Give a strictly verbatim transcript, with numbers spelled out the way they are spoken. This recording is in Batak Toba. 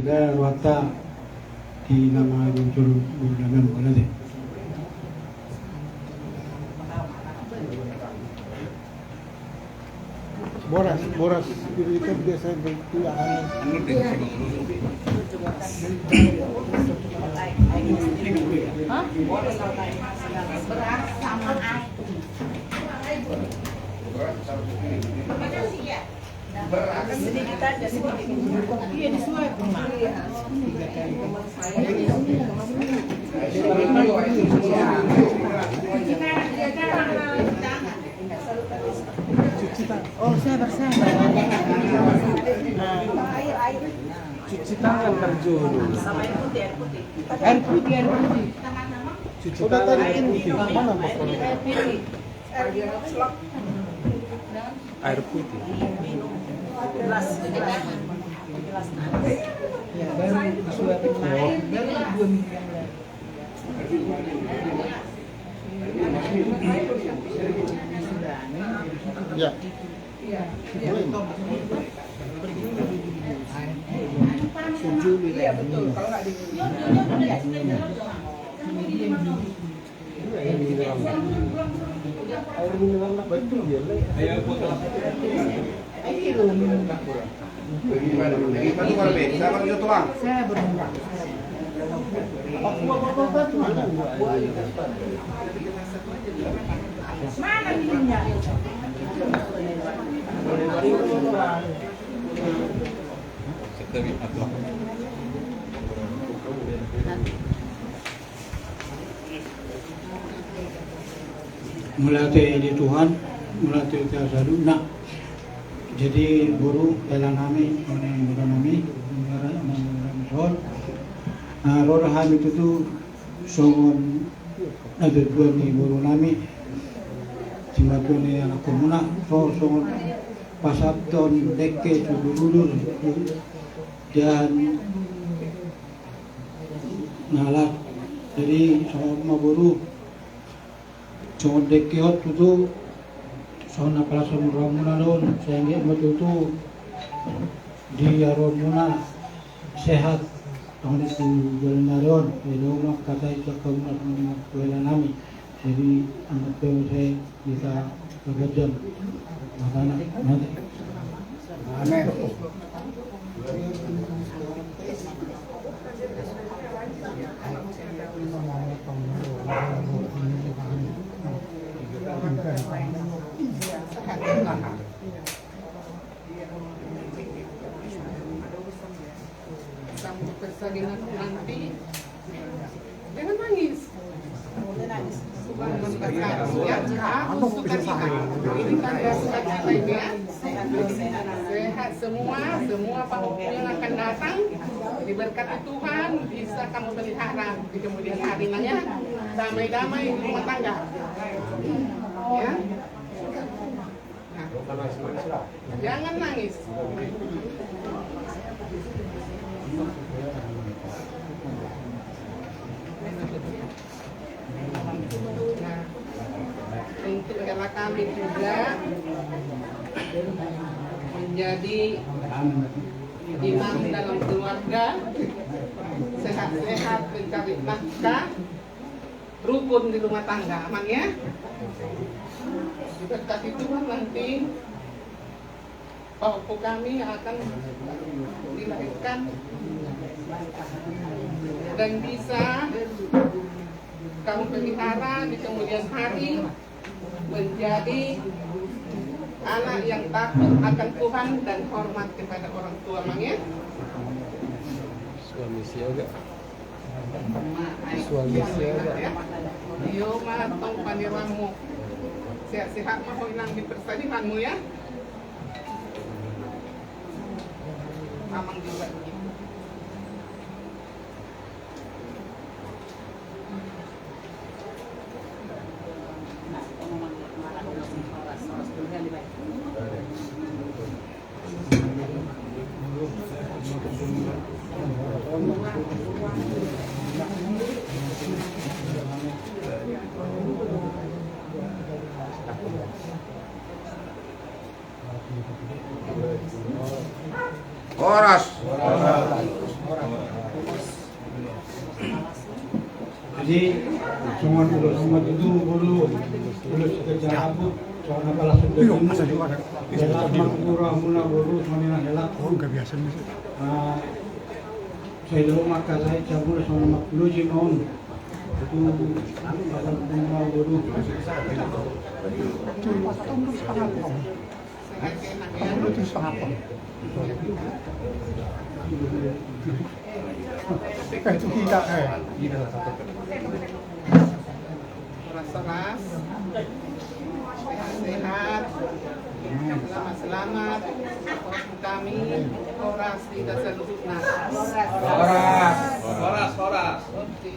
Nah, rohanta di nama muncul bulu danan boleh deh. Boras, boras itu biasa itu. Hah? Beras sama air. Sedikit aja, sedikit. Iya, disuap, Mak. Oh, sabar, sabar. Cuci tangan, Kang Jul. Air putih, air putih. Cuci tangan, air putih. Air putih. Ya. Mauliate di Tuhan, mauliate di Tuhan saluhutna. Jadi boru, hela nami, boru nami, mauliate ma di son. Ro do hami tutu songon na tuatua ni boru nami, simatua ni anakkonmuna, ro songon pasahathon dengke, sudur-udur, dan na las. Jadi songon ma boru, songon dengke on tutu, songon na palas ni rohamuna on, sai anggiat ma tutu di rohamuna sehat, songon i tu joloan ni ari on. Jadi on ma hata sian hamuna songon i ma tu hela nami. Jadi angka pe sai hita pagajam hatana. Amen. Sampai persalinan nanti. Jangan nangis. Ini tanda sukacita ini, ya. Sehat semua, semua pahompu yang akan datang diberkati Tuhan, bisa kamu pelihara di kemudian harinya, ya. Damai-damai di rumah tangga. Ya. Jangan nangis. Nah, untuk hela kami juga menjadi imam dalam keluarga, sehat-sehat mencari nafkah, rukun di rumah tangga, aman ya? Diberkati Tuhan nanti pahompu kami yang akan dilahirkan dan bisa kamu pelihara di kemudian hari menjadi anak yang takut akan Tuhan dan hormat kepada orang tua, Mang, ya. Suami siaga. Suami siaga. Iyo ma tong paniruanmu. Sehat-sehat ma ho inang di persalihanmu, ya. Amang juga begitu. Horas. Jadi, songon ulos ma tutu boru, ulos sian jabu, songon apala sudah. Iya, masa di mana? Hela ma tutu rohamuna boru, songon i nang hela. Oh, nggak biasa nih. Ah, sai lo maka sai jabu, songon ma tutu ji maun. Itu, apa, ma boru. Tuh, tuh, tuh, apa? Eh, itu kita, eh. Horas, horas. Sehat-sehat. Selamat-selamat. Kami horas di dasar lututna. Horas. Horas, horas. Oke.